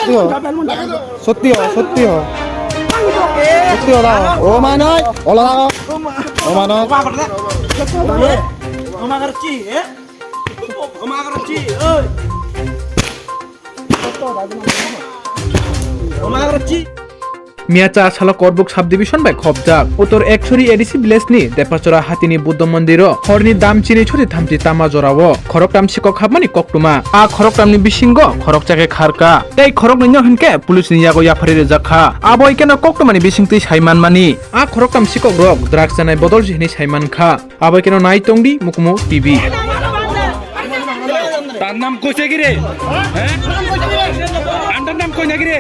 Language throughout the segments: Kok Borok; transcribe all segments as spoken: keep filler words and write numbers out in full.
সত্যি হ, সত্যি হ, সত্যি হ। সত্যি হ, দাও। ও মাই নয়, ওলা দাও। ও মাই নয়। Miya cha salo Korbuk subdivision bai khopjak. Uttor Ekchori A D C village ni Depachora hatini Buddha mondiro horni dam chini choti thamchi tama jorao khoroktam sikok hapmani koktuma. A khoroktamni bisingo khoroksa khe kharka. Tei khoroknwino hinkhe police ni yago yapharwi rijak kha. Abo ikeno koktwmani bisingtwi sai manmani. A khoroktam sikok rok drugs chanai bodol se hinwi sai mankha. Abo keno nai tongdi Mukumu T V. তার নাম কইছে কি রে? হ্যাঁ? আন্ডার নাম কই না কি রে?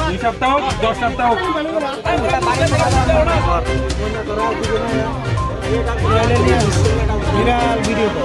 দুই সপ্তাহ হোক, দশ সপ্তাহ হোক। বিরাট ভিডিও তো।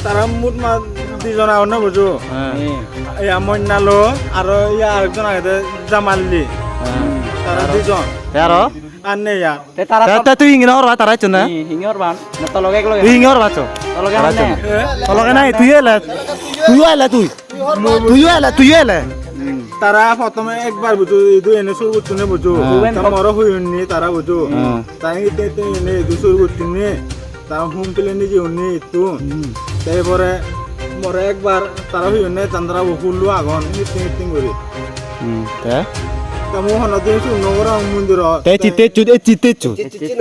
Tara mutma di jona ono bujo. Iya Moinalo aro iya arekjon agede Jamalli. Tara di jon. Te aro? Anne ya. Te tara te tui hingi hor ba tara chuna. Hingi hor ban. Na tologe eklo. Tui hingi hor ba cho. Tologe tara chuna. Tologe nai tui ele. Tui ele tui. Tui ele tui ele. Tara protome ekbar bujo idu ene sur guttune bujo. Ta moro huyunni tara bujo. Ta hingi te te ene idu sur guttune. Ta hum pile nije unni ittun. Te pore more ekbar tara huyunne chandra bo hullu agon nitting nitting guri. Hmm, te? Te mo hono din su nogora mundiro. Te chitte chut, e chitte chut.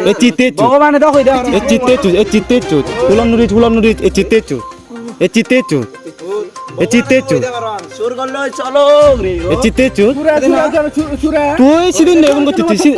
E chitte chut. Bhagwan do hoi de. E chitte chut, e chitte chut. Hulon nurit, hulon nurit, e chitte chut. E chitte chut. E chitte chut. Sur gollo cholo re. E chitte chut. Tui sidin de ungo titi si.